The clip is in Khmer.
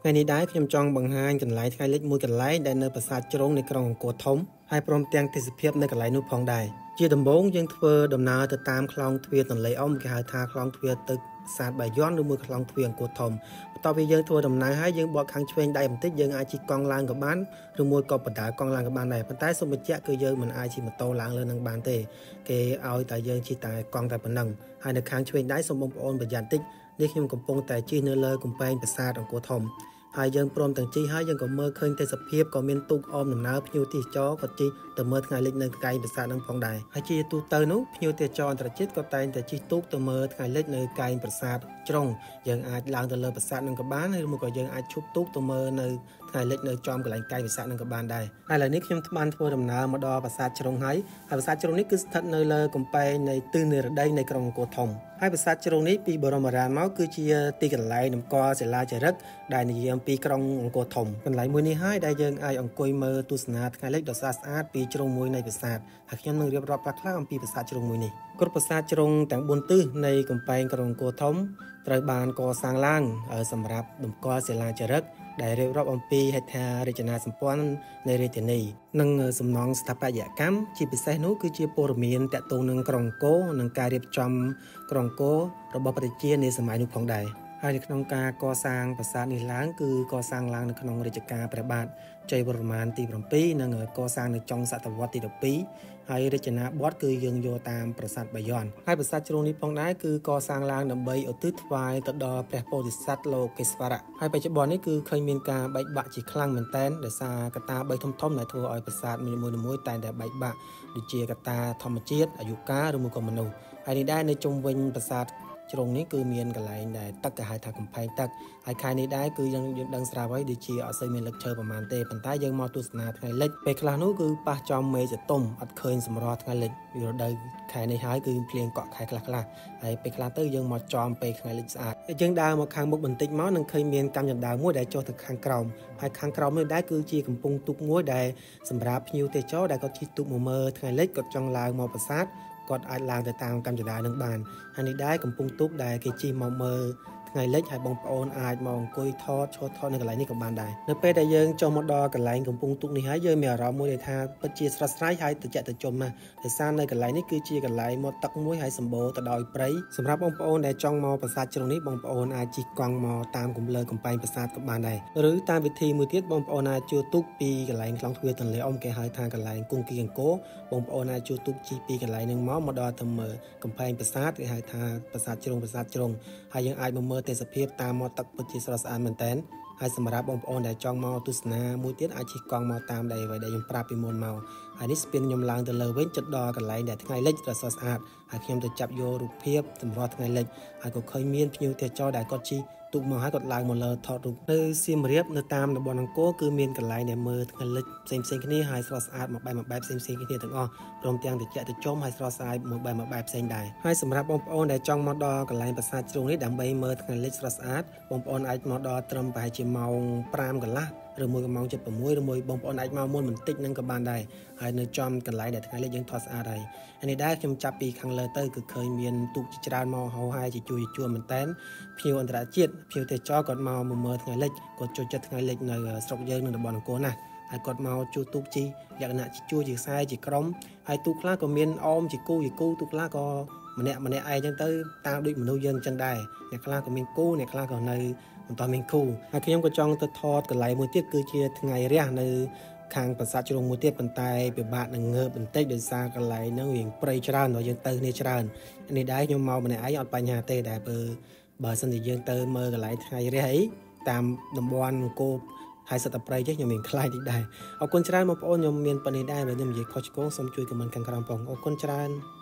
ថ្ងៃនេះដែរខ្ញុំចង់បង្ហាញកន្លែងថ្ងៃលិចមួយកន្លែងដែលនៅប្រាសាទជ្រងនៃក្រុងអង្គរធំហើយព្រមទាំងទេសភាពនៅកន្លែងនោះផងដែរជាដំបូងយើងធ្វើដំណើរទៅតាមខ្លងទ្វារទន្លេអុំគេហៅថាខ្លងទ្វារទឹកប្រាសាទបាយ័នឬមួយខ្លងទ្វារអង្គរធំបន្ទាប់ពីយើងធ្វើដំណើរហើយយើងបត់ខាងឆ្វេងដៃបន្តិចយើងអាចជិះកង់ឡើងក៏បានឬមួយក៏បដាកង់ឡើងក៏បានដែរប៉ុន្តែសូមបញ្ជាក់គឺយើងមិនអាចជិះម៉ូតូឡើងលើនឹងបានទេគេឲ្យតែយើងជិះតែកង់តែប៉ុណ្ណឹងហើយនៅខាងឆ្វេងដៃសូមបងប្អូនប្រយ័ត្នតិចនេះខ្ញុំកំពុងតែជិះនៅលើកំពែងប្រាសាទអង្គរធំហើយយើងព្រមទាំងជិះហើយយើងក៏មើលឃើញទេសភាពក៏មានទូកអមដំណើរភ្ញៀវទេសចរក៏ជិះទៅមើលថ្ងៃលិចនៅកែងប្រាសាទនឹងផងដែរហើយជាទូទៅនោះភ្ញៀវទេសចរអន្តរជាតិក៏តែងតែជិះទូកទៅមើលថ្ងៃលិចនៅកែងប្រាសាទជ្រុងយើងអាចឡើងទៅលើប្រាសាទនឹងក៏បានឬមួយក៏យើងអាចឈប់ទូកទៅមើលនៅថ្ងៃលិចនៅចំកន្លែងកែងប្រាសាទនឹងក៏បានដែរហើយឥឡូវនេះខ្ញុំបានធ្វើដំណើរមកដល់ប្រាសាទជ្រុងហើយហើយប្រាសាទជ្រុងនេះគឺស្ថិតនៅលើកំពែងនៃទិសនិរតីនៃក្រុងអង្គរធំហើយប្រាសាទជ្រុងនេះពីបរមរានមកគឺជាទីកន្លែងតម្កល់សិលាចារឹកដែលនិយាយអំពីក្រុងអង្គរធំកន្លែងមួយនេះហើយដែលយើងអាចអង្គុយមើលទស្សនាថ្ងៃលិចដ៏ស្រស់ស្អាតពីជ្រុងមួយនៃប្រាសាទហើយខ្ញុំនឹងរៀបរាប់ខ្លះៗអំពីប្រាសាទជ្រុងមួយនេះគ្រប់ប្រាសាទជ្រុងទាំង4ទិសនៃកំពែងក្រុងអង្គរធំត្រូវបានកសាងឡើងសម្រាប់តម្កល់សិលាចារឹកដែលរៀបរាប់អំពីហេដ្ឋារចនាសម្ព័ន្ធនៃរាជធានីនិងសំណង់ស្ថាបត្យកម្មជាពិសេសនោះគឺជាព័ត៌មានទាក់ទងនឹងក្រុងអង្គរនិងការរៀបចំក្រុងអង្គររបស់ប្រជានាសម័យនោះផងដែរហើយនៅក្នុងការកសាងប្រាសាទនេះឡើងគឺកសាងឡើងនៅក្នុងរជ្ជកាលព្រះបាទជ័យវរ្ម័នទី7និងកសាងនៅចុងសតវត្សទី12ហើយរចនាបថគឺយើងយកតាមប្រាសាទបាយ័នហើយប្រាសាទជ្រុងនេះផងដែរគឺកសាងឡើងដើម្បីឧទ្ទិសថ្វាយទៅដល់ព្រះពោធិសត្វលោកេស្វរៈហើយបច្ចុប្បន្ននេះគឺឃើញមានការបែកបាក់ជាខ្លាំងមែនទែនដោយសារកត្តា3ធំៗដែលធ្វើឲ្យប្រាសាទមួយៗតែងតែបែកបាក់ដូចជាកត្តាធម្មជាតិអាយុកាលឬមួយក៏មនុស្សហើយនេះដែរនៅជុំវិញប្រាសាទជ្រុងនេះគឺមានកន្លែងដែលទឹកគេហៅថាកំផែងទឹកហើយខែនេះដែរគឺយើងដឹងស្រាប់ហើយដូចជាអត់សូវមានលិចឈើប្រហែលទេប៉ុន្តែយើងមកទស្សនាថ្ងៃលិចពេលខ្លះនោះគឺប៉ះចំមេចតុំអត់ឃើញសម្រស់ថ្ងៃលិចរដូវខែនេះហើយគឺភ្លៀងកក់ខែខ្លះៗហើយពេលខ្លះទៅយើងមកចំពេលថ្ងៃលិចស្អាតយើងដើរមកខាងមុខបន្តិចមកនឹងឃើញមានកាំជណ្ដើរមួយដែលចុះទៅខាងក្រោមហើយខាងក្រោមនេះដែរគឺជាកំពង់ទូកមួយដែលសម្រាប់ភ្ញៀវទេសចរដែលគាត់ជិះទូកមកមើលថ្ងៃលិចគាត់ចង់ឡើងមកប្រាសាទគាត់អាចឡើងទៅតាមកាំជណ្ដើរនឹងបានហើយនេះដែរកំពង់ទូកដែលគេជិះមកមើលថ្ងៃលិចហើយបងប្អូនអាចមកអង្គុយថតឈរថតនៅកន្លែងនេះក៏បានដែរនៅពេលដែលយើងចុះមកដល់កន្លែងកំពង់ទូកនេះហើយយើងមានអារម្មណ៍មួយដែលថាពិតជាស្រស់ស្រាយហើយត្រជាក់ត្រជុំណាស់ដោយសារនៅកន្លែងនេះគឺជាកន្លែងមាត់ទឹកមួយហើយសម្បូរទៅដោយព្រៃសម្រាប់បងប្អូនដែលចង់មកប្រាសាទជ្រុងនេះបងប្អូនអាចជិះកង់មកតាមគំលើកំពែងប្រាសាទក៏បានដែរឬតាមវិធីមួយទៀតបងប្អូនអាចជួលទូកពីកន្លែងខ្លងទ្វារទន្លេអុំគេហៅថាកន្លែងគង្គីអង្គរបងប្អូនអាចជួលទូកជិះពីកន្លែងហ្នឹងមកដល់ទៅមើលកំពែងប្រាសាទគេហៅថាប្រាសាទជ្រុងប្រាសាទជ្រុងហើយយើងអាចមកមើលទេសភាពតាមមាត់ទឹកពិតជាស្រស់ស្អាតមែនទែនហើយសម្រាប់បងប្អូនដែលចង់មកទស្សនាមួយទៀតអាចជិះកង់មកតាមដែលអ្វីដែលខ្ញុំប្រាប់ពីមុនមកហើយនេះស្ពានខ្ញុំឡើងទៅលើវិញជិតដល់កន្លែងដែលថ្ងៃលិចដ៏ស្រស់ស្អាតហើយខ្ញុំទៅចាប់យករូបភាពសម្រស់ថ្ងៃលិចហើយក៏ឃើញមានភ្ញៀវទេសចរដែលគាត់ជិះទូកមកហើយគាត់ឡើងមកលើថតរូបនៅសៀមរាបនៅតាមតំបន់អង្គរគឺមានកន្លែងដែលមើលថ្ងៃលិចផ្សេងៗគ្នាហើយស្រស់ស្អាតមួយបែបផ្សេងៗគ្នាទាំងអស់ព្រមទាំងត្រជាក់ត្រជុំហើយស្រស់ស្អាតមួយបែបផ្សេងដែរហើយសម្រាប់បងប្អូនដែលចង់មកដល់កន្លែងប្រាសាទជ្រុងនេះដើម្បីមើលថ្ងៃលិចស្រស់ស្អាតបងប្អូនអាចមកដល់ត្រឹមប្រហែលជាម៉ោង5កន្លះឬមួយក៏ម៉ោង7:06ឬមួយបងប្អូនអាចមកមុនបន្តិចនឹងក៏បានដែរហើយនៅចំកន្លែងដែលថ្ងៃលិចយើងថតស្អាតហើយនេះដែរខ្ញុំចាប់ពីខាងលើទៅគឺឃើញមានទូកជាច្រើនមកហោហាយជាជួរមែនតែនភ្ញៀវអន្តរជាតិភ្ញៀវទេសចរគាត់មកមើលថ្ងៃលិចគាត់ចូលចិត្តថ្ងៃលិចនៅស្រុកយើងនៅតំបន់អង្គរណាស់ហើយគាត់មកជួលទូកជិះលក្ខណៈជាជួរជាខ្សែជាក្រុមហើយទូកខ្លះក៏មានអមជាគូជាគូទូកខ្លះក៏ម្នាក់ម្នាក់ឯងចឹងទៅតាមដូចមនុស្សយើងចឹងដែរអ្នកខ្លះក៏មានគូអ្នកខ្លះក៏នៅមិនតមានគូហើយខ្ញុំក៏ចង់ទៅថតកន្លែងមួយទៀតគឺជាថ្ងៃរះនៅខាងប្រាសាទជ្រុងមួយទៀតប៉ុន្តែពិបាកនឹងងើបបន្តិចដោយសារកន្លែងហ្នឹងរៀងព្រៃច្រើនដល់យើងទៅគ្នាច្រើននេះដែរខ្ញុំមកម្នាក់ឯងអត់បញ្ហាទេតែបើសិនជាយើងទៅមើលកន្លែងថ្ងៃរះអីតាមតំបន់អង្គរហើយសត្វព្រៃចេះខ្ញុំមានខ្លាចតិចដែរអរគុណច្រើនបងប្អូនខ្ញុំមានប៉ុណ្នេះដែរបើខ្ញុំនិយាយខុសឆ្គងសូមជួយខមមិនខាងក្រោមផងអរគុណច្រើន។